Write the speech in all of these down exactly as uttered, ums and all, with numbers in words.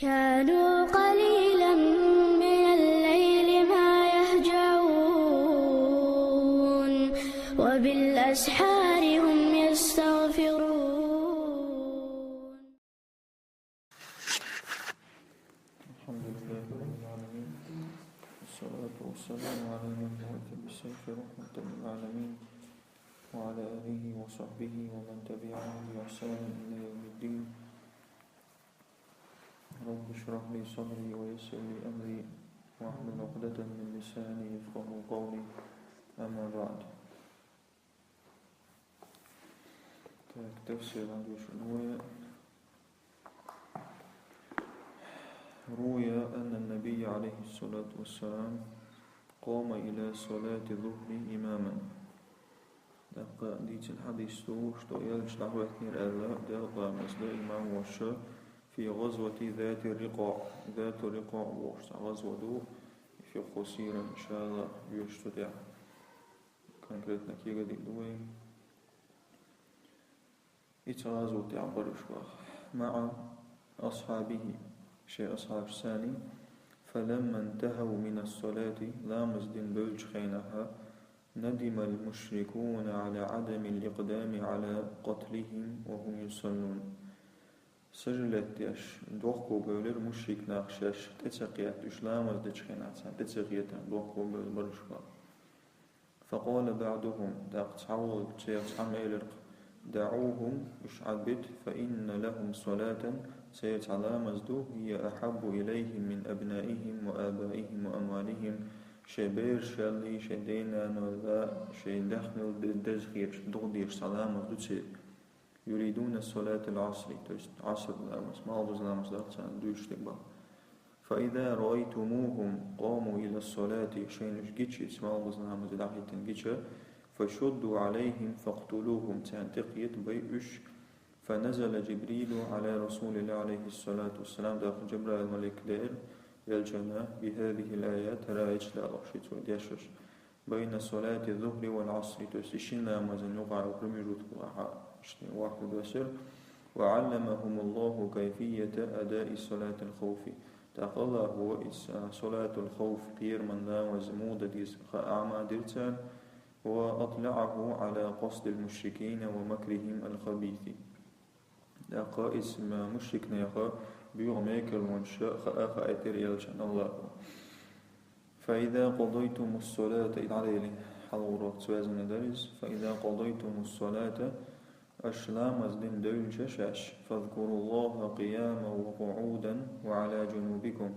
كانوا قليلا من الليل ما يهجعون، وبالأسحار هم يستغفرون. الحمد لله رب العالمين، والصلاة والسلام على المبعوث بالسيف رحمة للعالمين، وعلى آله وصحبه ومن تبعهم بإحسان إلى يوم الدين. رب اشرح لي صدري ويسر لي أمري واحلل عقدة من لساني يفقهوا قولي. أما بعد. Так, тафсир андуш. روي، روي أن النبي عليه الصلاة والسلام قام إلى صلاة الظهر إماما. ТӀаккха дийцина хьадис ду, что элча дӀахӀоьттинера аьлла, Делан ламаз да имам волуш, في غزوة ذات الرقاع. ذات الرقاع бохуш цхьа гӀазот ду, фикъхӀу сира, иншааллахӀ, йоьшу цу тӀехь. Конкретно кегадийр ду вай. И цхьа гӀазот тӀехь бара уьш боху. مع أصحابه, шен асхьабашца. فلما انتهوا من الصلاة, ламаз дина девллачу хенахь, ندم المشركون على عدم الإقدام على قتلهم وهم يصلون. Сажалет деш, дохко бевлира мушрик нах шаьш тӀе ца кхетта, уьш ламаз дечу хенахь царна тӀе ца кхетта, дохко бевлла бара уьш боху. فقال بعضهم, тӀаккха цхьаволчарех цхьамма элира-кх: دعوهم, уьш Ӏадбита, فإن لهم صلاة, церан цхьа ламаз ду, هي أحب إليهم من أبنائهم وآبائهم وأموالهم, шайн берашаллий, шайн ден-нанойла, шайн даьхнил де-, деза хеташ, догӀа дезаш цхьа ламаз ду церан. يريدون صلاة العصر, то есть Ӏаср ламаз, малхбуза ламаз дац царна дуьйцуш дерг боху. فإذا رأيتموهم قاموا إلى الصلاة, шайна уьш гича, иза малхбуза ламазе дӀахӀиттина гича, فشدوا عليهم فاقتلوهم, царна тӀекхета, бай уьш. فنزل جبريل على رسول الله عليه الصلاة والسلام, тӀаккха Жабраил малик деара элчанна, بهذه الآيات, хӀара аяташ далош, шица дешаш. بين صلاة الظهر والعصر, то есть и шина ламазан юкъахь промежуток лахьа, шни вахт доссира. وعلمهم الله كيفية أداء صلاة الخوف. ТӀаккха АллахӀа иза салатул хауф, кхераман ламаз муха дан деза хаа Ӏама дира царна. وأطلعه على قصد المشركين ومكرهم الخبيث. ТӀаккха иза м-, мушрикнеха буьйгӀу мекарлонаш хаа хаийтира элчанна АллахӀа. فإذا قضيتم الصلاة, и дӀалелий, хьалха урокца ваьзна дара иза. فإذا قضيتم الصلاة, аша ламаз дина девлча шаьш, فاذكروا الله قياما وقعودا وعلى جنوبكم.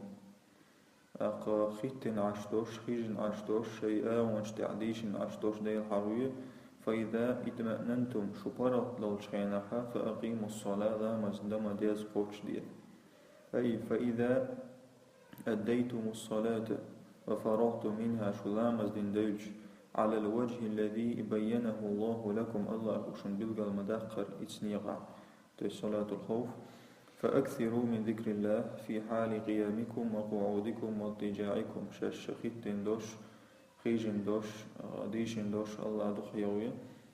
ТӀаккха хӀиттина Ӏаш долуш, хижина Ӏаш долуш, шайн агӀонаш тӀехь дийшина Ӏаш долуш Дела хьалхаве. فإذا اطمأننتم, шу паргӀат долчу хенахь, فأقيموا الصلاة, ламаз дан ма деза, кхочушде. أي فإذا أديتم الصلاة وفرغتم منها, шу ламаз дина девлча, على الوجه الذي بينه الله لكم, АллахӀа шуна билгал ма даккхара иза некъахь. То есть салатул хауф. فأكثروا من ذكر الله في حال قيامكم وقعودكم واضطجاعكم. Шаьш хӀиттина долуш, хижина долуш, а, дийшина долуш АллахӀ дукха хьехаве.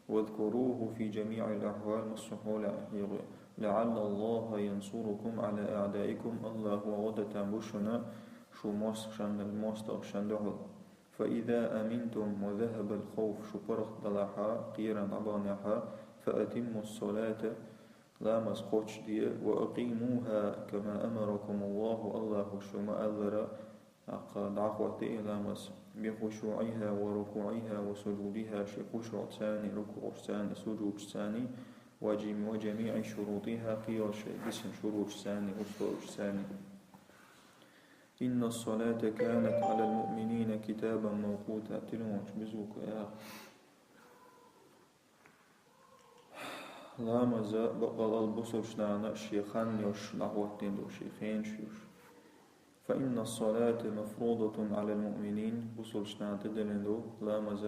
واذكروه في جميع الأحوال, массо а хьолехь хьехаве. لعل الله ينصركم على أعدائكم, АллахӀа гӀо дан там бу шуна, шун мостагӀашна, мостагӀашна дуьхьал. فإذا أمنتم وذهب الخوف, шу паргӀат далахь, кхерам дӀабахнехь, فأتموا الصلاة, ламаз кхочушде, وأقيموها كما أمركم الله, АллахӀа шу ма-аллара, тӀаккха дӀахӀотта и ламаз, بخشوعها وركوعها وسجودها, шен хушуӀца, рукуӀашца, сужудашца, وجم-, وجميع شروطها, кхелан шайн дисина шуруташца, условешца. إن الصلاة كانت على المؤمنين كتابا موقوتا, тилончу безука яха. Ламаз бакъалла бусалба нахана шен хан йолуш дӀахӀоттийна ду, шен хенаш йолуш. فإن الصلاة مفروضة على المؤمنين, бусалба нахана тӀедиллина ду ламаз,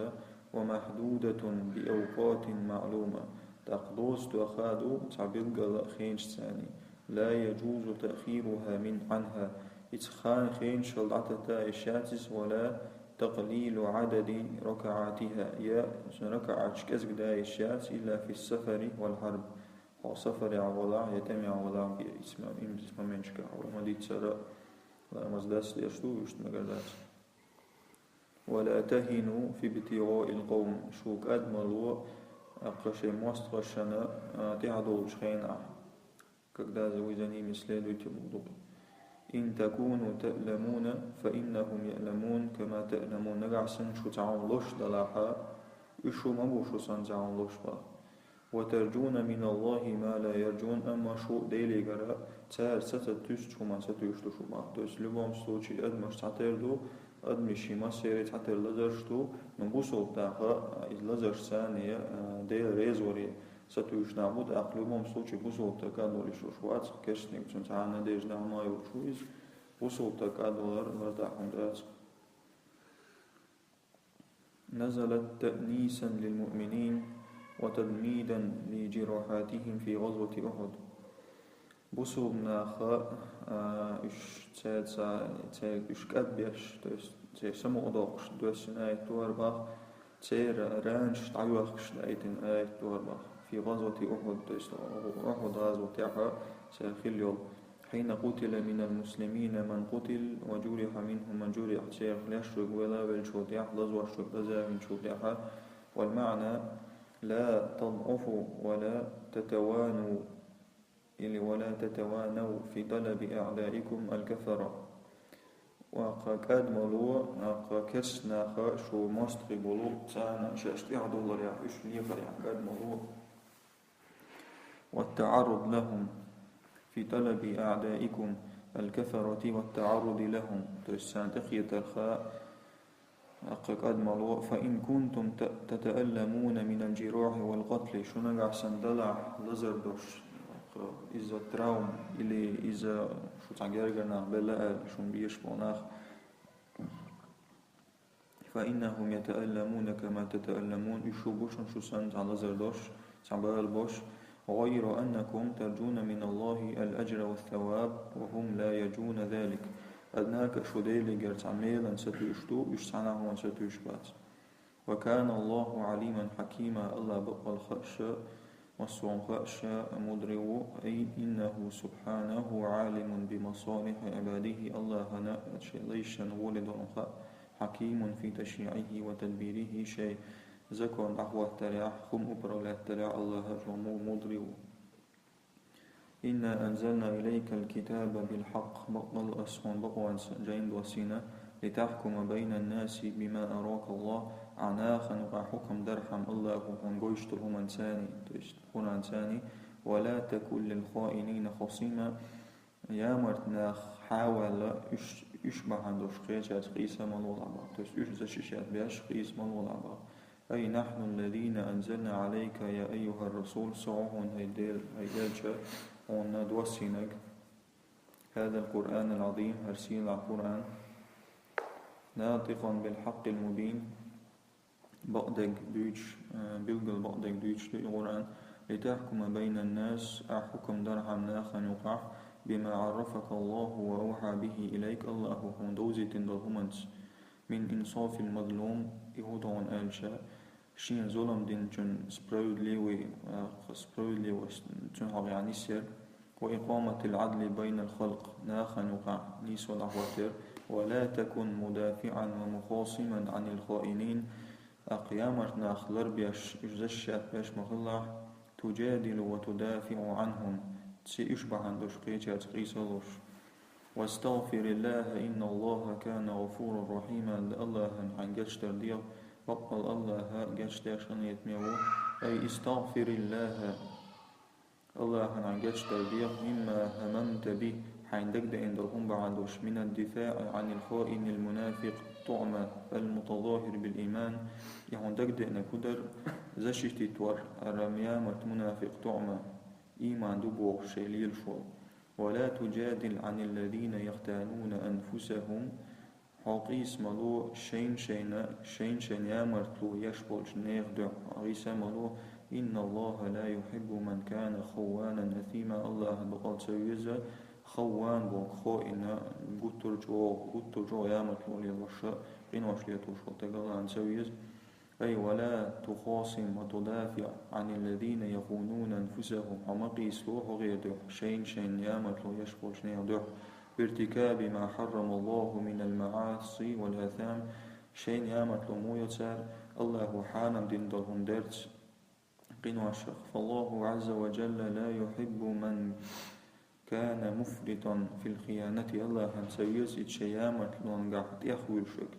ومحدودة بأوقات معلومة, тӀаккха доза тоьхна ду цхьа билггала хенашца. لا يجوز تأخيرها من، عنها, иза хан хенашал дӀататта йиш яц иза, ولا تقليل عدد ركعاتها, я цуьнан ракаӀаташ кӀезиг дан йиш яц, إلا في السفر والحرب, хьо сафарехь валахь я тӀемехь валахь, бе, исма-, имза моменташкахь хьо ма дийццара, ламаз дац деш ду, иштта мегар дац. ولا تهنوا في ابتغاء القوم, шу кӀад ма ло, аккха шайн мостагӀашна, а, тӀаьхьадолучу хенахь, когда вы за ними следуете, буду. إن تكونوا تعلمون فإنهم يعلمون كما تعلمون. Нагахь санна шу цхьа хӀума луш далахь, уьш шу ма бу шу санна цхьа хӀума луш бах. وترجون من الله ما لا يرجون, амма шу Делегара цара ца, ца туьйсучу хӀуманна сатуьйсуш ду шу бах. То есть, в любом случае, адамаш цхьатера ду, адамийн массеран цхьатера лазарш ду, но бусалба наха, а, иза лазарш царна, а, Делан резаваре сатуьйсуш нах бу, тӀаккха, в любом случае, бусалба стаг кӀад волуш вац, керстаниг цунна цхьа а надежда ма йолуш ву иза, бусалба стаг кӀад валар лардаккха хӀума дац. نزلت تأنيسا للمؤمنين وتضميدا لجراحاتهم في غزوة أحد. Бусалба наха, а, уьш цаьрца, цаьрга уьш кӀадбеш, то есть церан самукъадоккхуш доьссина аят ду хӀара бах, церан ранаш дӀайохкуш даийтина аят ду хӀара бах. في غزوة أحد, то есть Ухьуд гӀазот тӀехь церан хилла йолу. حين قتل من المسلمين من قتل وجرح منهم من جرح, церан леш верг вела веллачул тӀаьхьа, лазош верг лазавинчул тӀаьхьа. والمعنى: لا تضعفوا ولا تتوانوا, или ولا تتوانوا في طلب أعدائكم الكفرة. Аккха кӀад ма ло, аккха керстанаха шу мостагӀий болу, царна шаьш тӀаьхьадовларехь, уьш лехарехь кӀад ма ло. والتعرض لهم في طلب أعدائكم الكفرة والتعرض لهم, то есть царна тӀекхетарха, аккха кӀад ма ло. فإن كنتم ت-، تتألمون من الجراح والقتل, шу нагахь санна далахь лазар долуш, аккха иза травма, или иза шу цхьа гергара нах белла аьлла, шуна безаш болу нах, فإنهم يتألمون كما تتألمون, уьш шу бу шуна шу санна цхьа лазар долуш, цхьа бала болуш, غير أنكم ترجون من الله الأجر والثواب وهم لا يرجون ذلك. Однако шу Делегара цхьа мелана сатуьйсуш ду, уьш цхьана а хӀуманна сатуьйсуш бац. وكان الله عليما حكيما, АллахӀ баккъалла хууш, массо а хууш, мудри ву, أي إنه سبحانه عالم بمصالح عباده, АллахӀана шен лайшна гӀоле долу хаа, حكيم في تشريعه وتدبيره, шен закон дӀахӀоттарехь, хӀума управлять дарехь АллахӀ чӀогӀа му-, мудри ву. إنا أنزلنا إليك الكتاب بالحق, баккъалла Ас хьуна бакъонца жайна доссийна, لتحكم بين الناس بما أراك الله, ахь нахана юкъахь хьукам дархьама АллахӀа хьуна гойтуш долу хӀуманца, то есть Къуръанца, ولا تكن للخائنين خصيما, ямарт нах хьа а ваьлла, уьш, уьш бахьана долуш кхечаьрца къийса ма лолахь бах, то есть уьш защищать беш къийса ма лолахь бах. أي نحن الذين أنزلنا عليك يا أيها الرسول, со ву хьуна, хӀай Дела, хӀай элча, хьуна доссийнарг, هذا القرآن العظيم, хӀара сийлахь Къуръан, ناطقا بالحق المبين, бакъдерг дуьйцуш, э, билггал бакъдерг дуьйцуш ду и Къуръан, لتحكم بين الناس, ахь хьукам дархьама нахана юкъахь, بما عرفك الله وأوحى به إليك, АллахӀа хьуна довзийтина долу хӀуманца, من إنصاف المظلوم, и хӀун ду хьуна аьлча, шена зулам динчун справедливый, а, справедливость цуьнан хьокъехь нисъяр, وإقامة العدل بين الخلق, нахана юкъахь нийсо дӀахӀоттаяр, ولا تكن مدافعا ومخاصما عن الخائنين, тӀаккха ямарт нах ларбеш, уьш защищать беш ма хилалахь, تجادل وتدافع عنهم, ци уьш бахьана долуш кхечаьрца къийса а луш. واستغفر الله إن الله كان غفورا رحيما, АллахӀана хьайн гечдар дегӀа, баккъалла АллахӀ гечдеш къинхетаме ву, أي استغفر الله, АллахӀана хьайн гечдар дегӀа, مما هممت به, хьайна дагадеана долу хӀума бахьана долуш, من الدفاع عن الخائن المنافق الطعمة المتظاهر بالإيمان, и хьуна дагадеанарг хӀун дара, защитить вар хӀара ямарт мунафикъ ТӀуӀма, ийман ду бохуш шайн лелаш волу. ولا تجادل عن الذين يختانون أنفسهم, хьо къийса ма ло шайна-шайна, шайна-шайна ямартло еш болчу нехан дуьхьа, хьо къийса ма ло, إن الله لا يحب من كان خوانا أثيما, АллахӀа бакъалла ца веза, хавван боху, хаин, гуттар а чӀогӀа, гуттар а чӀогӀа ямартло лелош, къинош летош волу стаг АллахӀа ца веза. أي ولا تخاصم وتدافع عن الذين يخونون أنفسهم. Хьо ма къийсало, хьо гӀер духьа шайна-шайна ямартло еш болчу нехан духьа, بارتكاب ما حرم الله من المعاصي والآثام, шайна ямартло мо йо цара, АллахӀа хьарам дина долу хӀума дарца, къиношах. فالله عز وجل لا يحب من كان مفرطا في الخيانة. АллахӀана ца веза иза шен ямартлонехь тӀехвуьйлуш верг,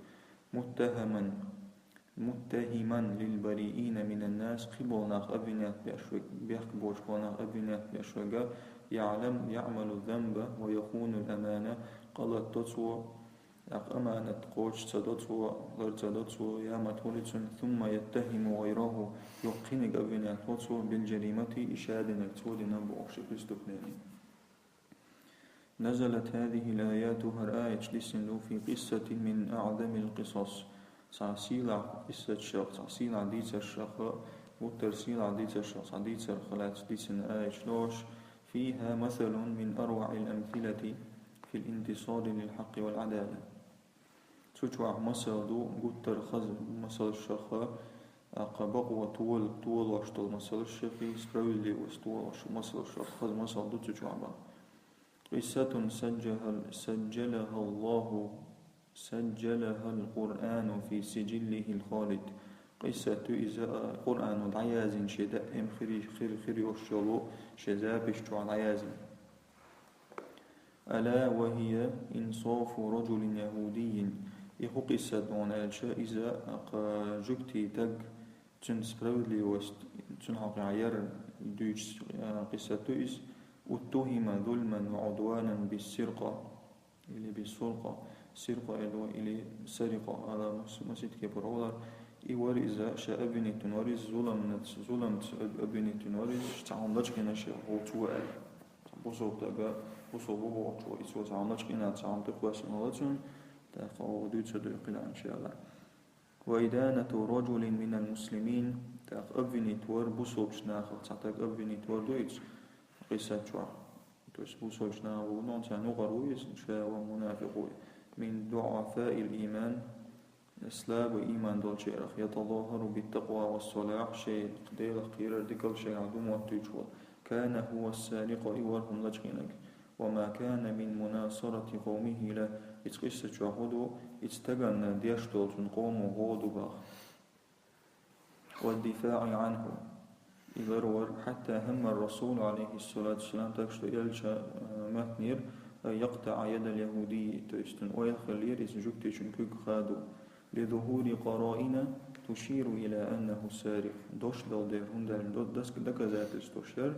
متهما متهما للبريئين من الناس, кхиболу нах обвинять беш верг, бехк боцуш болу нах обвинять беш верг, يعلم يعمل الذنب ويخون الأمانة, къа латадо цо, тӀаккха аманат кхочуш ца до цо, лар ца до цо, ямартло хуьлу цуьнан, ثم يتهم غيره, юха кхиниг обвинять до цо, بالجريمة, и ша динарг цо дина бохуш и преступление. نزلت هذه الآيات, хӀара аяташ диссина ду, في قصة من أعظم القصص, цхьа сийлахь къиссаташах, цхьа сийлахь дийцаршах, гуттар сийлахь дийцаршах цхьа дийцарх лаьцна диссина аяташ ду уьш, فيها مثل من أروع الأمثلة في الانتصار للحق والعدالة. Цу чохь масал ду гуттар хаза масалшах, тӀаккха бакъо тол-, толош долу масалшах, справедливость толош масалшах хаза масал ду цу чохь бан. قصة سجلها، سجلها الله، سجلها القرآن في سجله الخالد. Къиссат ду иза, а, Къуръано дӀаяздина шен даим хир, хир, хир йолуш йолу шен запись чохь дӀаяздина. ألا وهي إنصاف رجل يهودي. И хӀун къиссат ду аьлча, иза, а, кха, жуьгтий стаг, цуьнан справедливость, цуьнан хьокъехь яр дуьйцу, а, къиссат ду иза. اتهم ظلما وعدوانا بالسرقة. Или бисуркъа, сиркъа эр ду, или сарикъа, ала мас-, масийтта кепара гӀолар. И вара иза, ша обвинить вина вара иза, зуламнац-, зуламца об-, обвинить вина вара иза, цхьа хӀума лачкъийна ша, хӀу цо аьлла. Цхьа бусалба стага, бусалба ву бохучо, и цо цхьа хӀума лачкъийна, цхьа хӀума тӀекхоьссина хилла цуьнан, тӀаккха оха дуьйцур ду и кхидӀа, иншаАллахӀ. وإدانة رجل من المسلمين, тӀаккха обвинить вар бусалбачу нахах, цхьа стаг обвинить вар ду иза, къиссат чохь. То есть бусалбачу наха бу, но царна юкъара ву иза, ша ван мунафикъ ву. من ضعفاء الإيمان, слабый иман долчарах, يتظاهر بالتقوى والصلاح, шен Делах кхерар, дикал шайгахь ду моттуьйтуш волу. كان هو السارق, и вара хӀума лачкъийнарг. وما كان من مناصرة قومه له, иза къиссат чохь хӀун ду, иза стагана деш долчун къомо гӀо ду баха. والدفاع عنه, и лар вара, حتى هم الرسول عليه الصلاة والسلام, так что элча, э, моьттинера, أن يقطع يد اليهودي, то есть цуьнан ойла хиллера иза жуьгтичун куьг хадо, لظهور قرائن تشير إلى أنه سارق. Дош долу дера, хӀунда аьлча до-, дас-, доказательстваш яра,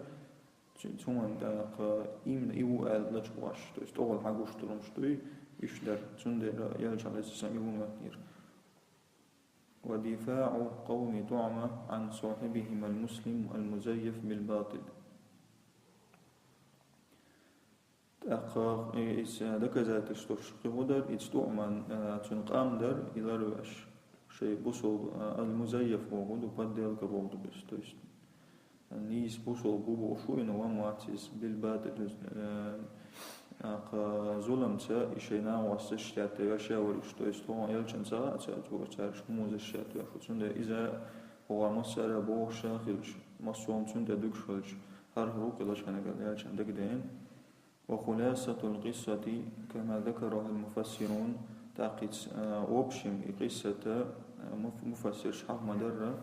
цу-, цуьнан тӀаккха именно и ву аьлла лачкъош, то есть тӀехула хьагуш долу хӀумаш дуй, уьш дара. Цундела элча, عليه الصلاة والسلام, и ву моьттинера. ودفاع قوم طعمة عن صاحبهم المسلم المزيف بالباطل. ТӀаккха и-, иза доказательстваш кхин хӀун дара, иза ТуӀман, а, цуьнан къам дара, и ларвеш, шайн бусалба, а, المزيف боху ду, подделка боху ду иза, то есть нийса бусалба ву бохуш ву, и но ван вац иза, بالباطل, э, а, кха, зуламца и шайн нахвас защищать веш а вара уьш, то есть хӀокху элчанна ца хаьа, ца, цо цаьршинна хӀума защищать веш ву. Цундела иза хӀокху массара а бохуш а хилча, массо а хӀума цунна тӀе дуьгуш хилча, хӀара хӀума кхин лачкъийнарг элчанна дагадеана. وخلاصة القصة كما ذكرها المفسرون, тӀаккха иза, а, в общем, и къиссата, а, муф-, муфассирша хьалха ма-дарра,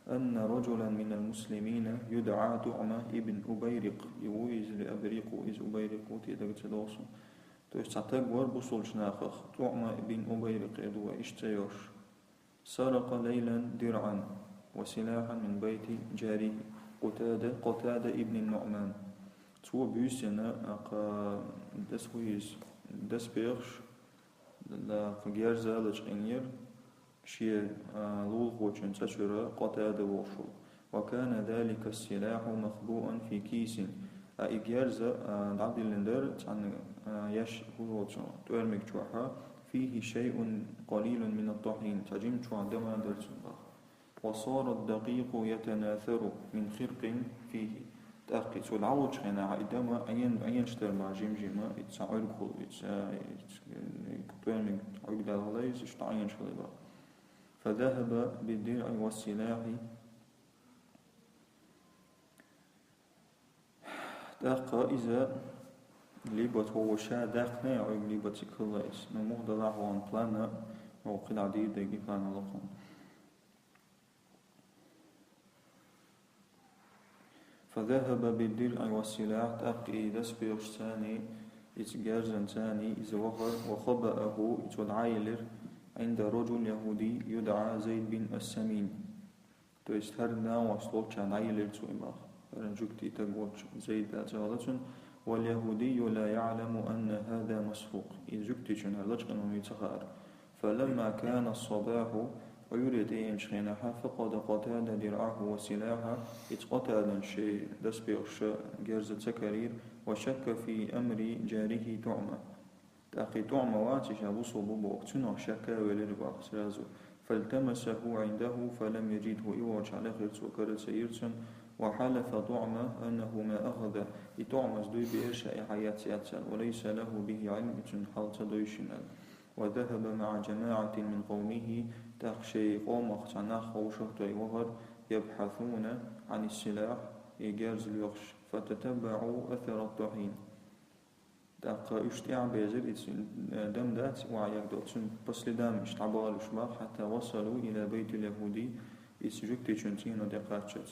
أن رجلا من المسلمين يدعى طعمة بن أبيرق, и ву иза или Абрикъ ву иза, Убайрикъ ву те дага ца догӀу суна. То есть цхьа стаг вара бусалбачу нахах, ТуӀма бин Убайрикъ эр ду вай, иштта цӀе йолуш. سرق ليلا درعا وسلاحا من بيت جاره قتادة، قتادة بن النعمان. Цо буьйсанна, а, кха, дас-, хӀун иза, доспехаш, а, кха, герз а лачкъийнера, шен, а, лулахочун цӀа чуьра Къатада бохуш волу. وكان ذلك السلاح مخبوءا في كيس. А и герз, а, дӀадиллина дара цхьана, а, яш-, хӀун волчу тӀоьрмиг чохь, فيه شيء قليل من الطحين, цхьа жимачохь дама дара цуьнан боху. وصار الدقيق يتناثر من خرق فيه. ТӀаккха цо дӀалучу хенахь и дама Ӏен-, Ӏенаш дара боху жим-жима, и цхьа Ӏуьргахула, и цхьа, и цхьа, и тӀоьрмиг Ӏуьрг даьлла хила иза, иштта Ӏенаш хила боху. فذهب بالدرع والسلاح. ТӀаккха иза либо тхо ша даьккхина, либо циклла иза. Ну, мух далахь вон плана, вовкхи дӀадийрдеги плана лохун. فذهب بالدرع والسلاح, тӀаккха и доспехашцани, и герзанцани иза вахар, وخبأه, и цо дӀайиллира, عند رجل يهودي يدعى زيد بن السمين. То есть, хӀара нагӀост волча дӀайиллира цо и бах. ХӀара жугтий таг волча Зайд да цӀи хилла цун. واليهودي لا يعلم أن هذا مسروق. И жугтичун хӀара лачкъано вий ца хаара. فلما كان الصباح, Ӏуйре тӀеийначу хенахь, فقد قتادة درعه وسلاحه, иза Къатадана шен доспехаш, герз ца карийра, وشك في أمر جاره طعمة. ТӀаккха и ТӀуъма вац, ша бусулба бу боху, цунах шекка велира бах сразу. فالتمسه عنده فلم يجده, и волчохь лехира цо, кара ца йира цунна, وحلف طعمة أنه ما أخذه, и ТӀуъмас дуй беара ша и хьаэцна яц аьлла, وليس له به علم, и цунна хьал ца дойшина аьлла. وذهب مع جماعة من قومه, тӀаккха шен къомах цхьа нах ховшах той вахар, يبحثون عن السلاح, и герз лоьхуш, فتتبعوا أثر الطحين. ТӀаккха уьш тӀаьхьа безира, иза, э, дам дац, ваьӀ ягадо, цуьнан по следам иштта дӀабахара уьш бах, حتى وصلوا إلى بيت اليهودي, иза жуьгтичун цӀийнан тӀе кхаччалц.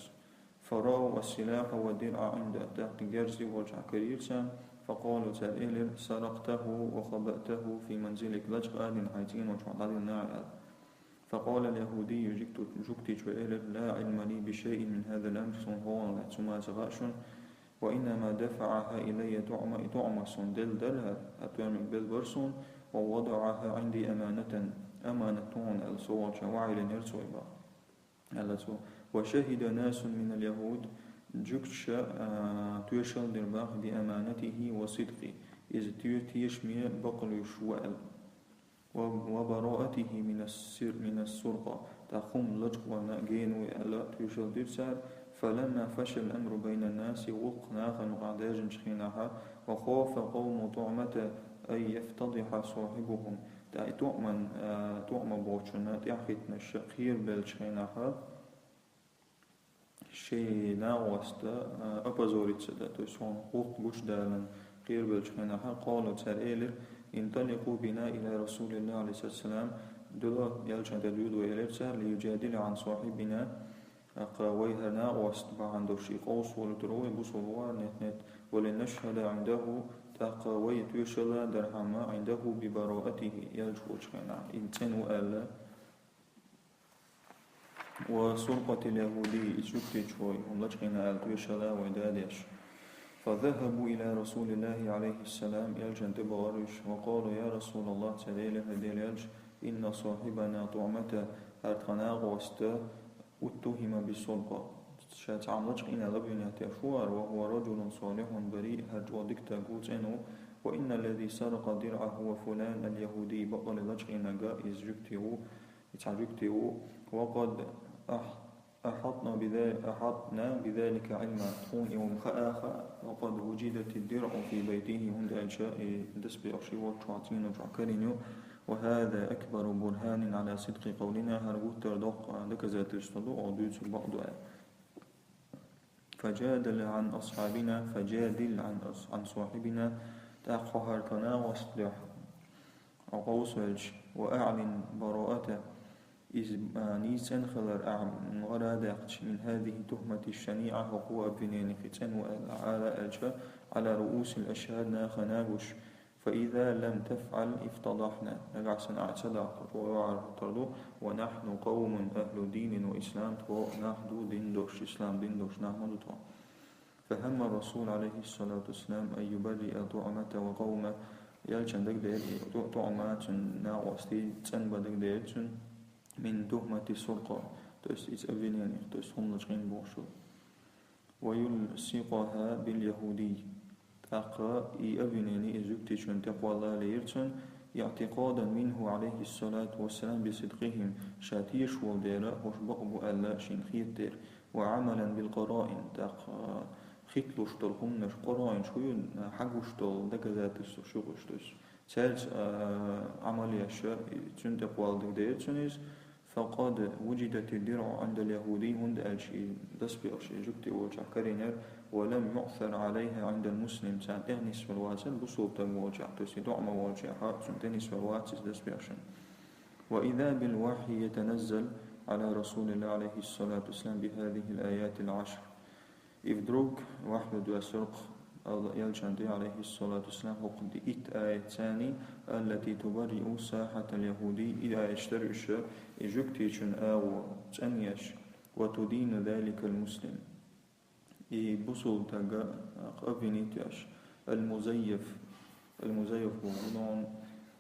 فرأوا السلاح والدرع عنده, тӀаккха герз и волчохь карийра царна, فقالوا, цара элира, سرقته وخبأته في منزلك, лачкъа а дина хьайн цӀийнан чохь дӀадина аьлла. فقال اليهودي, жуьгту-, жуьгтичо элира, لا علم لي بشيء من هذا الأمر, суна хӀокхунах лаьцна хӀума ца хаьа шуна, وإنما دفعها إلي طعمة, и ТӀуъмас суна делла дара хӀара, хӀара тоьмиг белла бара суна, ووضعها عندي أمانة, аманат ду хьуна аьлла, со волчохь ваьӀ йиллинера цо и бах, аьлла цо. وشهد ناس من اليهود, жуьгташа, а, тоьшалла дира бах, بأمانته وصدقه, иза те-, тешаме, бакълуьйш ву аьлла. و، وبراءته من السر-، من السرقة, тӀаккха хӀума лачкъорна гена ву аьлла, тоьшалла дира цара. فلما فشى الأمر بين الناس, гӀуллакх нахана юкъахь даьржинчу хенахь, وخاف قوم طعمة أن يفتضح صاحبهم, тӀаккха и ТӀуъман, а, ТӀуъма бохучунна тӀаьхьахӀиттинарш кхерабеллачу хенахь, шайн нагӀоста, а, опозориться дан, то есть хӀокхунна гӀуллакх гучудаларна кхерабеллачу хенахь, قالوا, цара элира, انطلقوا بنا إلى رسول الله عليه الصلاة والسلام, дуьла элчанна тӀе дуьйла вай, элира цара, ليجادل عن صاحبنا, тӀаккха вай хӀара накъост бахьана долуш и къовса волуьйтур ву вай, бусулба ву хӀара, нет, нет, ولنشهد عنده, тӀаккха вай тоьшалла дархьама, عنده ببراءته, элча волчу хенахь, и цӀена ву аьлла, وسرقة اليهودي, и жуьгтичо хӀума лачкъийна аьлла тоьшалла вай дадеш. فذهبوا إلى رسول الله عليه السلام, элчанна тӀе бахара уьш, وقالوا, يا رسول الله, цара элира, хӀай Делан элча, إن صاحبنا طعمة, хӀара тхан накъост, اتهم بالسرقة, ша цхьа хӀума лачкъийна аьлла обвинять деш ву хӀара, وهو رجل صالح بريء, хӀара чӀогӀа дика стаг ву, цӀена ву, وإن الذي سرق درعه فلان اليهودي, баккъалла лачкъийнарг иза жуьгти ву, и цхьа жуьгти ву, وقد أح-، أحطنا بذ-، أحطنا بذلك علما, тхуна и хӀума хаа хаьа, وقد وجدت الدرع في بيته, хӀунда аьлча и доспехаш и волчохь цӀийнан чохь карийна ю, وهذا أكبر برهان على صدق قولنا, хӀара гуттар а доккха доказательство ду, оха дуьйцург бакъ ду аьлла. فجادل عن أصحابنا، فجادل عن أص-، عن صاحبنا, тӀаккха хьо хӀара тхан накъост дуьхьа хьо къовсавелча, وأعلن براءته, иза, а, нийса цӀена хилар ахь гӀара а даьккхича, من هذه التهمة الشنيعة, хӀокху обвиненех и цӀена ву аьлла, Ӏала аьлча, على رؤوس الأشهاد, нахана гуш, فإذا لم تفعل افتضحنا, нагахь санна ахь ца дахь, тхо чӀогӀа йохьар хӀуттур ду, ونحن قوم أهل دين وإسلام, тхо нах ду дин долуш, ислам дин долуш нах ма ду тхо. فهم الرسول عليه الصلاة والسلام أن يبرئ طعمة وقومه, элчанна дагадеира, и ТӀу-, ТӀуъма, цуьнан накъостий цӀанбан дагадеира цуьнан, من تهمة السرقة, то есть иза обвиненех, то есть хӀума лачкъийна бохуш. ويلصقها باليهودي. ТӀаккха и обвинени и жуьгтичун тӀе кхолла лаьара цунна, اعتقادا منه عليه الصلاة والسلام بصدقهم, ша тешаш волу дела, хӀорш бакъ бу аьлла шена хетадера, وعملا بالقرائن, тӀаккха хӀитталуш долу хӀуманаш, къараинаш хӀун ю, хьагуш долу доказательстваш ю уьш, то есть цаьрца, а, Ӏамал еш, цуьнан тӀе кхолла дагадеира цунна иза, فقد وجدت الدرع عند اليهودي, хӀунда аьлча и доспехаш и жугтий волчохь карийнера, ولم يؤثر عليها عند المسلم, царна тӀехь нисвелла вацара бусалба стаг волчохь, то есть и доӀа ма волчохь, цунна тӀехь нисвелла вац иза доспехаш. وإذا بالوحي يتنزل على رسول الله عليه الصلاة والسلام بهذه الآيات العشر. И вдруг вахьйу доьссура-кх Алла элчанна тӀе, عليه الصلاة والسلام, хӀокху ди итт аятца, التي تبرئ ساحة اليهودي, и аяташ дара уьш, и жугтичун агӀо цӀанъеш, وتدين ذلك المسلم, и бусалба стаг обвинить еш, المزيف, المزيف боху,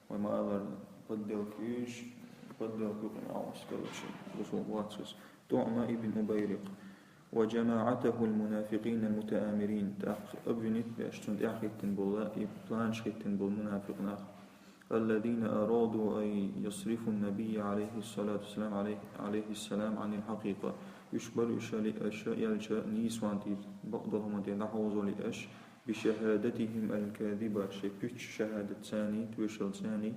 вай ма-аллара, подделка еш, подделка юкъа ма-аллара, короче, бусалба вац иза, ТӀуӀма ибн Убайрикъ, وجماعته المنافقين المتآمرين, тӀаккха обвинить беш, цунна тӀехь хӀиттина болу, и планаш хӀиттина болу мунафикъ нах, الذين أرادوا أن يصرفوا النبي عليه الصلاة والسلام, عليه, عليه السلام, عن الحقيقة. Уьш бара уьш, аша, элча нийсонан тӀе, бакъдолу хӀуманна тӀе дӀахьовзо лиъаш, بشهادتهم الكاذبة, шайн пуьччу шахӀадатца, тоьшаллица,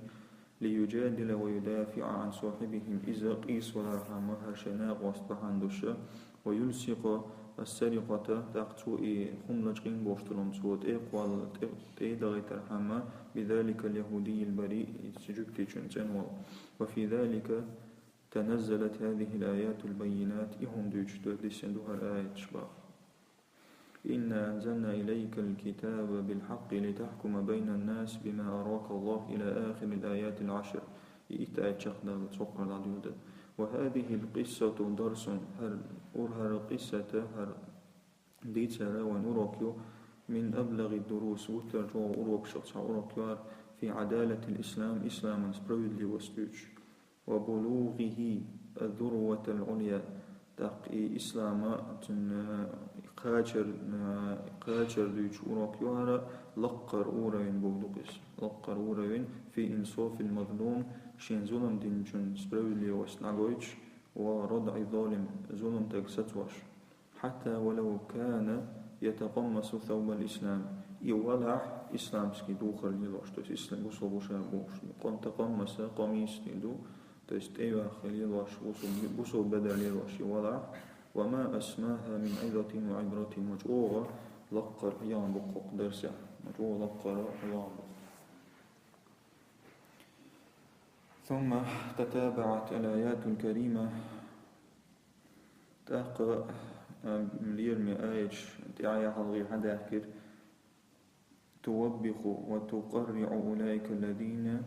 ليجادل ويدافع عن صاحبهم, иза къийсавалархьама хӀара шайн накъост бахьана долуш, ويلصق السرقة, тӀаккха цо и хӀума лачкъийна бохуш долу хӀума цо тӀе а кхолла, тӀе, тӀе а дахийтархьама, بذلك اليهودي البريء, иза жугтичун цӀена волу. وفي ذلك تنزلت هذه الآيات البينات, и хӀума дуьйцуш ду, диссина ду хӀара аяташ боху. إنا أنزلنا إليك الكتاب بالحق لتحكم بين الناس بما أراك الله إلى آخر الآيات العشر. И итт аят чекхдалла цхьаькхара дӀадоьду. وهذه القصة درس, хӀара ур-, хӀара къиссат, хӀара дийцар вайн урок ю, من أبلغ الدروس, гуттар а чӀогӀа урокашах цхьа урок ю хӀара, في عدالة الإسلام, исламан справедливость дуьйцуш. وبلوغه الذروة العليا, тӀаккха и ислама, цуьнан кхачар, кхачар дуьйцуш урок ю хӀара, лаккхара уровень бохург ду-кх иза. Лаккхара уровень, في إنصاف المظلوم, шена зулам динчун справедливость дӀагойтуш, وردع الظالم, зулам стаг сацош. حتى ولو كان يتقمص ثوب الإسلام, и валахь исламский духар лелош, то есть ислам бусалба ша бохуш. Къом-, تقمص, къамис дийр ду, то есть тӀейохий лелош, бусалба, бусалба бедар лелош и валахь, وما أسماها من عظة وعبرة, ма чӀогӀа лаккхара хьехам бу-кх хӀокху дарсехь, ма чӀогӀа лаккхара хьехам бу-кх. ثم تتابعت الآيات الكريمة, тӀаккха, а, лераме аяташ тӀаьхьа-хьалха хьадаьхкира, توبخ وتقرع أولئك الذين,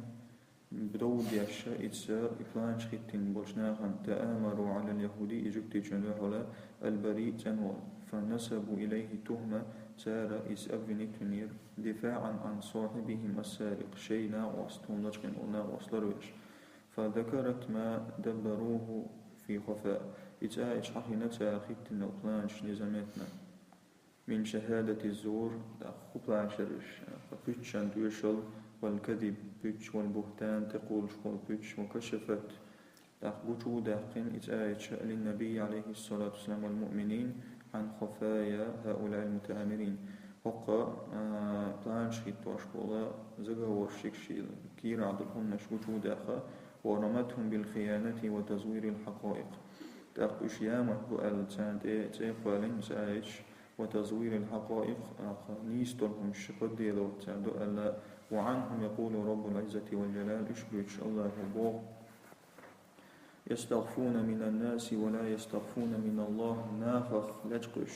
дов деш, иза и планаш хӀиттина болчу нахана, تآمروا على اليهودي, и жугтичун дуьхьал, البريء, цӀена волу, فنسبوا إليه التهمة, цара иза обвинить винера, دفاعا عن صاحبهم السارق, шайн накъост, хӀума лачкъийна волу накъост ларвеш. فذكرت ما دبروه في خفاء. Иза аяташ хьахийна цара хӀиттина планаш незаметно. من شهادة الزور, тӀаккха хӀун планаш яра уьш, пуьччан тоьшалла, والكذب, пуьчча, والبهتان, тӀекхуллуш болу пуьчча, وكشفت, тӀаккха гучу а даьккхина иза аяташ, للنبي عليه الصلاة والسلام والمؤمنين عن خفايا هؤلاء المتآمرين. ХӀокху, а, планаш хӀиттош болу заговорщикаш, кийрахь долу хӀуманаш гучу а даьккха, ورمتهم بالخيانة وتزوير الحقائق. ТӀаккха уьш ямарт бу аьлла, царна тӀе цӀе а кхоьллина иза аяташ, وتزوير الحقائق, тӀаккха нийса долу хӀуманаш подделывать цара ду аьлла, وعنهم يقول رب العزة والجلال, уьш буьйцуш АллахӀа боху, يستخفون من الناس ولا يستخفون من الله, нахах лечкъо уьш,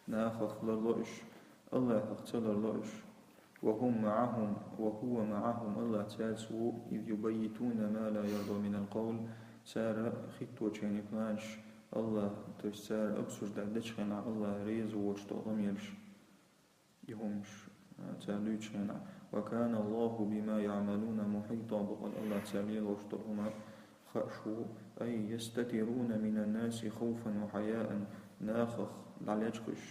нахах ларло уьш, АллахӀах ца ларло уьш. وهم معهم، وهو معهم, АллахӀ цаьрца ву, إذ يبيتون ما لا يرضى من القول, цара хӀитточу шайн планаш АллахӀ, то есть цара обсуждать дечу хенахь АллахӀ реза воцуш долу гӀамелаш, и хӀуманаш, а, цара дуьйцучу хенахь. وكان الله بما يعملون محيطا, бакъ-, АллахӀ цара лелош долу хӀума хууш ву, أي يستترون من الناس خوفا وحياء, нахах дӀалечкъо уьш,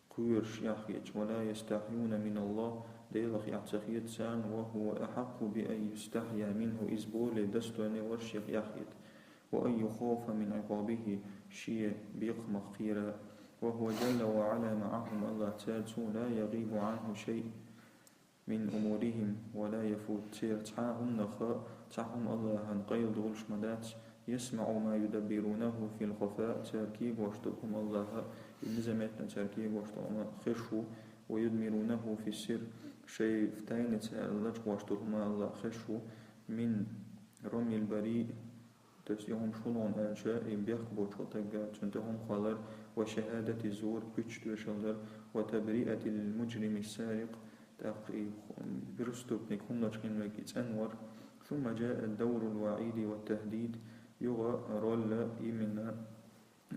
кхоьруш эхь хеташ, ولا يستحيون من الله, Делах эхь ца хета царна, وهو أحق بأن يستحيا منه, иза более достойный вара шех эхь хета, وأن يخاف من عقابه, шен бекхамах кхера, وهو جل وعلا معهم, АллахӀ цаьрца ву, لا يغيب عنه شيء من أمورهم ولا يفوت, церан цхьа а хӀуманах, цхьа хӀума АллахӀан къайладолуш ма дац, يسمع ما يدبرونه في الخفاء, цара кегош долу хӀума Аллахьа, и низаметтина цара кегош долу хӀума хезаш ву, ويدبرونه في السر, шайн в тайне цара лачкъош долу хӀума Аллахьа хезаш ву, من رمي البريء, то есть и хӀума шуна аьлча, и бехк боцчу стага цунна тӀе хӀума кхоллар, وشهادة الزور, пуьчаш тоьшалла дар, وتبرئة المجرم السارق, тӀаккха и преступник, хӀуманаш къинверг, и цӀанвар. ثم جاء دور الوعيد والتهديد, юха роль именно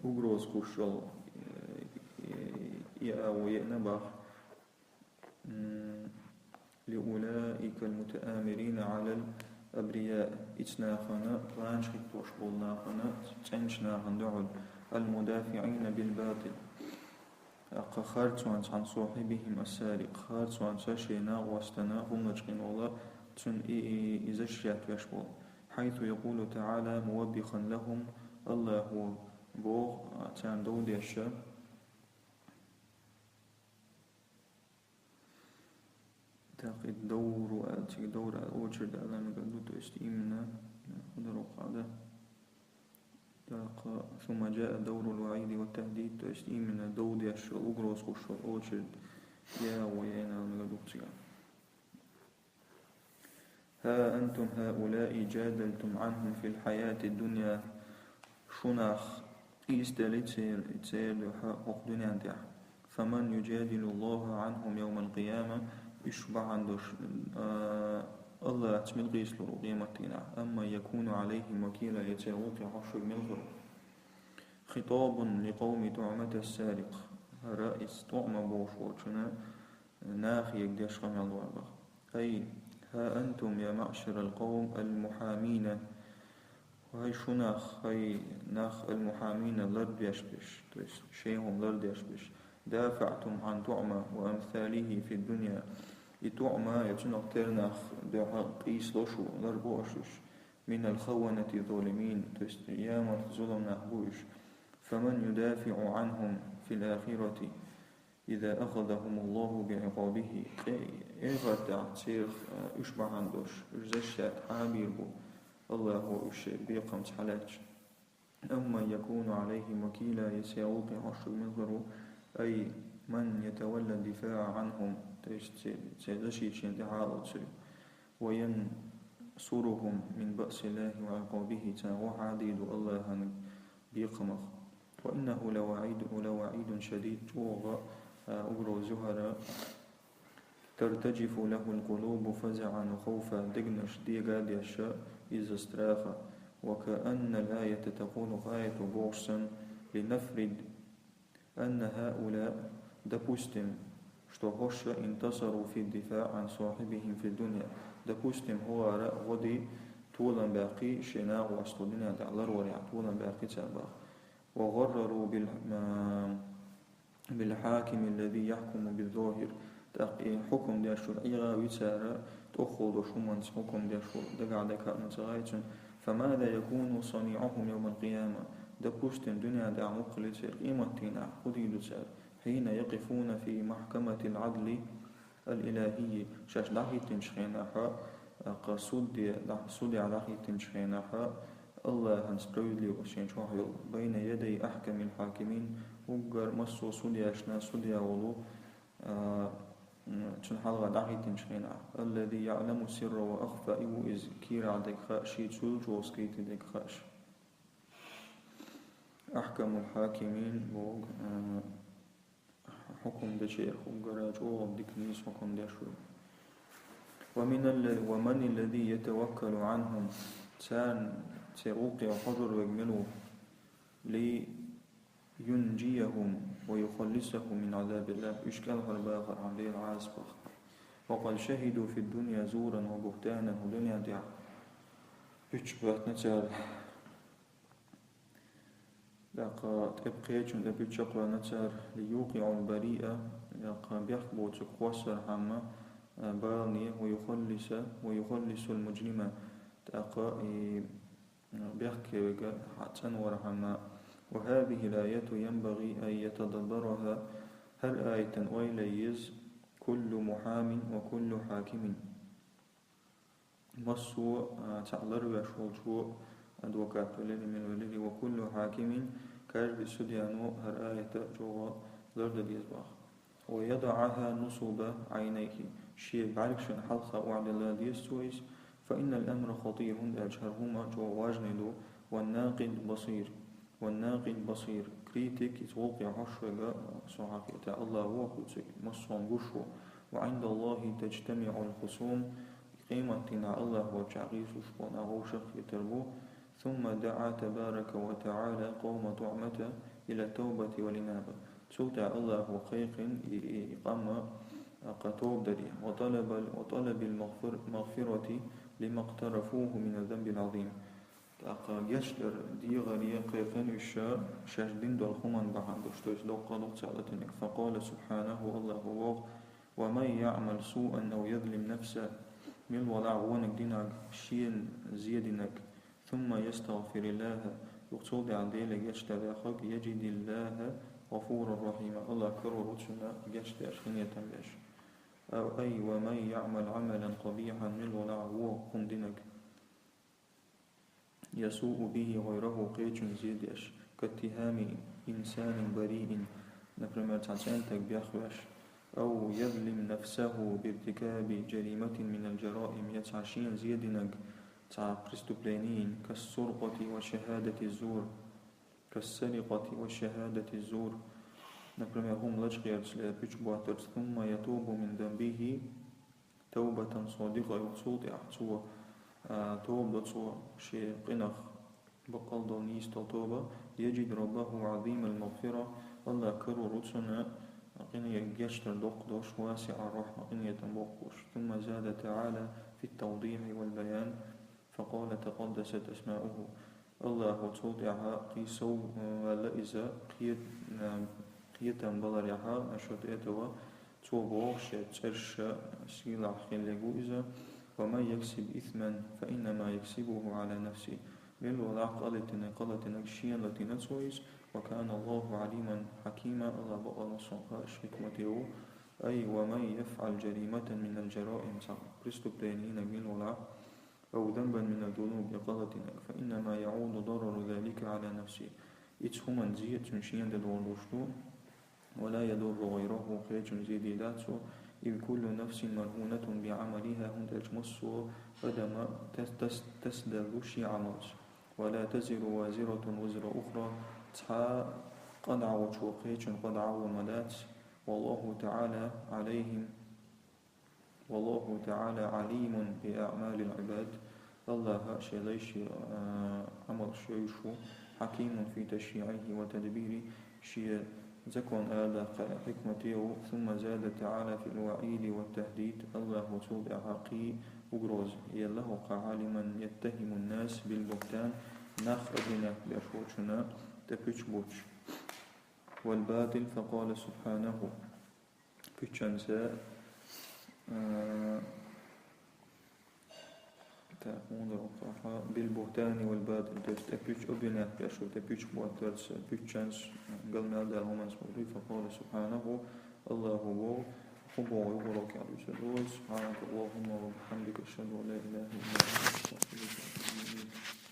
угроза кхуссуш йолу, э, э, и агӀо еана боху, м, لأولئك المتآمرين على الأبرياء, ицу нахана, планаш хӀиттош болу нахана, цӀеначу нахана дуьхьал, المدافعين بالباطل. ТӀаккха харцонца, عن صاحبهم السارق, харцонца шайн накъостана хӀуманаш къинвала, цунна и, и, и защищать веш болу. حيث يقول تعالى موبخا لهم, Аллахьа боху, царна дов деш. Так, и дов аьлла, цига дов аьлла, очередь аьлла мегар ду, то есть именно, хӀун дара вукху хьада. Так, ثم جاء دور الوعيد والتهديد, то есть именно дов деш йолу, угроза кхуссуш йолу очередь, я, вай, я, аьлла мегар ду цига. ها أنتم هؤلاء جادلتم عنهم في الحياة الدنيا, шу нах къийсадели цер-, церан дуьхьа хӀокху дуьнен тӀехь. فمن يجادل الله عنهم يوم القيامة, уьш бахьана долуш, а, Аллахьца мила къийсалур ву къематдийнахь? أم من يكون عليهم وكيلا, я церан гӀуллакхе хьожуш верг мила хир ву? خطاب لقوم طعمة السارق, хӀара иза ТӀуӀма бохуш волчунна нахе деш къамел ду боху. أي ها أنتم يا معشر القوم المحامين, хӀай шу нах, хӀай нах, المحامين, лардеш берш, то есть шайн хӀума лардеш берш, دافعتم عن طعمة وأمثاله في الدنيا, и ТӀуӀма, я цунах тера нах дуьхьа къийсало шу, ларбо аша уьш, من الخونة الظالمين, то есть ямарт, зулам нах бу уьш. فمن يدافع عنهم في الآخرة إذا أخذهم الله بعقابه, къе-, эхартахь церах, а, уьш бахьана долуш, уьш защищать хьан бийр бу, Аллахьо уьш шен бекхамца хьалаьцча? أم من يكون عليهم وكيلا, я церан гӀуллакхе хьожуш верг мила хир ву? أي من يتولى الدفاع عنهم, то есть церан, церан защитачунна тӀаьхьа а лоцург, وينصرهم من بأس الله وعقابه, царна гӀо хьан дийр ду Аллахьан бекхамах. وإنه لوعيد، لوعيد شديد, чӀогӀа, а, угроза ю хӀара. ترتجف له القلوب فزعا وخوفا, дегнаш дега деш иза страха. وكأن الآية تقول, аято бохуш санна, لنفرض أن هؤلاء, допустим, что хӀорш انتصروا في الدفاع عن صاحبهم في الدنيا. Допустим, хӀора гӀо ди толам баьккхи шен накъостал дуьнен тӀехь ларварехь, толам баьккхи цара боху. وغرروا بال-، بالحاكم الذي يحكم بالظاهر. ТӀаккха и хьукам деш верг ӀийгӀа ву цара, тӀехула долуш хӀуманца хьукам деш верг дагахь дага хӀума ца гӀайцина. فماذا يكون صنيعهم يوم القيامة؟ Допустим, дуьнен тӀехь муха хили церан, къематдийнахь хӀун дийр ду цара? حين يقفون في محكمة العدل الإلهي, шаьш дӀахӀиттинчу хенахь, кху судье, дӀа-, судья дӀахӀиттинчу хенахь, Аллахьан справедливость шен чохь йолу, بين يدي أحكم الحاكمين, уггар массо а судьяшна судья волу, а, цуьнан хьалха дӀахӀиттинчу хенахь, الذي يعلم السر وأخفى, и ву иза кийрахь дерг хаьаш, шийца хуьлучух скрытый дерг хаьаш. أحكم الحاكمين боху, а, хьукам дечарах уггара чӀогӀа дика, нийса хьукам деш ву. ومن ال-، ومن الذي يتوكل عنهم, царна, церан гӀуллакхе хьожур верг мила ву, لينجيهم ويخلصهم من عذاب الله, уьш кӀелхьарбахархьама Делан Ӏазапах. وقد شهدوا في الدنيا زورا وبهتانا, дуьнен тӀехь пуьчаш хӀоьттина цара. ТӀаккха тӀе кхечунна тӀе пуьчаш кхоьллина цара, ليوقعوا البريء, тӀаккха бехк боцург кхоссархьама, а, балане, ويخلص، ويخلصوا المجرم, тӀаккха и, а, бехке верг хьа-, цӀанвархьама. وهذه الآية ينبغي أن يتدبرها, хӀара аятан ойла е еза, كل محام وكل حاكم. Массо а, цхьаъ ларвеш волчо, адвокат велири, мел велири, وكل حاكم, каждый судьяно хӀара аята чӀоагӀа лардан деза боху. ويضعها نصب عينيه, шен бӀаьргашна хьалха охьадилла деза цо иза, فإن الأمر خطير, хӀунда аьлча хӀара хӀума чӀогӀа важный ду, والناقد بصير, والناقد بصير, критик, иза гӀуллакхе хьожуш верг, со хьахийта, АллахӀ ву, кху цига массо а гуш ву, وعند الله تجتمع الخصوم, къематдийнахь АллахӀ волчохь гӀийсалуш болу нах вовшах а хетар бу, ثم دعا تبارك وتعالى قوم طعمة إلى التوبة والإنابة. Цул тӀаьхьа АллахӀа кхайкхина и, и, и къам а кху тоба даре. وطلب، وطلب المغفر-، المغفرة لما اقترفوه من الذنب العظيم. ТӀаккха гечдар дехаре кхайкхина уьш шаьш дина долу хӀуманна бахьана долуш, то есть доккха а ду-кх цара латийнарг. فقال سبحانه, АллахӀа боху: ومن يعمل سوءا أو يظلم نفسه, мила валахь вониг динарг, шена зе динарг, ثم يستغفر الله, юха цул тӀаьхьа Деле гечдар дехарг, يجد الله غفورا رحيما, АллахӀ карор ву цунна гечдеш, къинхетам беш. أو، أي ومن يعمل عملا قبيحا, мила валахь вон хӀума динарг, يسوء به غيره, кхечунна зе деш, كاتهام إنسان بريء, например, цхьа цӀена стаг бехвеш, أو يظلم نفسه بارتكاب جريمة من الجرائم, я цхьа шена зе динарг, цхьа преступлени йина, كالسرقة وشهادة الزور, كالسرقة وشهادة الزور, например, хӀума лачкъоярца, пуьча боттарца, ثم يتوب من ذنبه توبة صادقة, юха цул тӀаьхьа цо, а, тоба до цо шен къинах, баккъал долу нийса долу тоба, يجد ربه عظيم المغفرة, АллахӀ карор ву цунна къинхетам, гечдар доккха долуш, واسع الرحمة, къинхетам боккха болуш. ثم زاد تعالى في التوضيح والبيان، فقال تقدست أسماؤه. АллахӀа цул тӀаьхьа кхин сов, э, ваьлла иза кхе-, э, кхетам баларехь, насчёт этого, цо боху шен цӀераш сийлахь хилларг ву иза, ومن يكسب إثما فإنما يكسبه على نفسه. Мила валахь къа латийнарг, къа латийнарг шена латийна цо иза, وكان الله عليما حكيما, АллахӀ баккъал массо а хууш, хьикмате ву, أي ومن يفعل جريمة من الجرائم, цхьа преступлени йинарг мила валахь, أو ذنبا من الذنوب, я къа латийнарг, فإنما يعود ضرر ذلك على نفسه. Иза хӀуманна зе цуьнан шена дан долуш ду, ولا يضر غيره, кхечунна зе дийр дац цо, إذ كل نفس مرهونة بعملها, хӀунда аьлча массо а адам тас-, тас-, тасаделла ду шен Ӏамалца. ولا تزر وازرة وزر أخرى, цхьа къа дӀахьочо кхечун къа дӀахьо ма дац. والله تعالى عليهم والله تعالى عليم بأعمال العباد. АллахӀ шен лайши, а, Ӏамалш йовзуш ву, حكيم في تشريعه وتدبيره, шен закон арадаккха хьикмате ву. ثم زاد تعالى في الوعيد والتهديد. АллахӀа цул тӀаьхьа кхин угроза елла хӀокху, لمن يتهم الناس بالبهتان, нах обвинять беш волчунна тӀе пуьчаш буттуш. والباطل، فقال سبحانه, пуьччанца, а, так, муха ду, بالبهتان والباطل, то есть тӀе пуьчаш, обвинять беш ву, тӀе пуьчаш боттарца, пуьччанца, гал мел даьлла хӀуманца боху, فقال سبحانه, АллахӀа боху, хӀун боху юхарал кехь дуьйцур ду вай, سبحانك اللهم وبحمدك، أشهد أن لا إله إلا أنت، أستغفرك وأتوب إليك.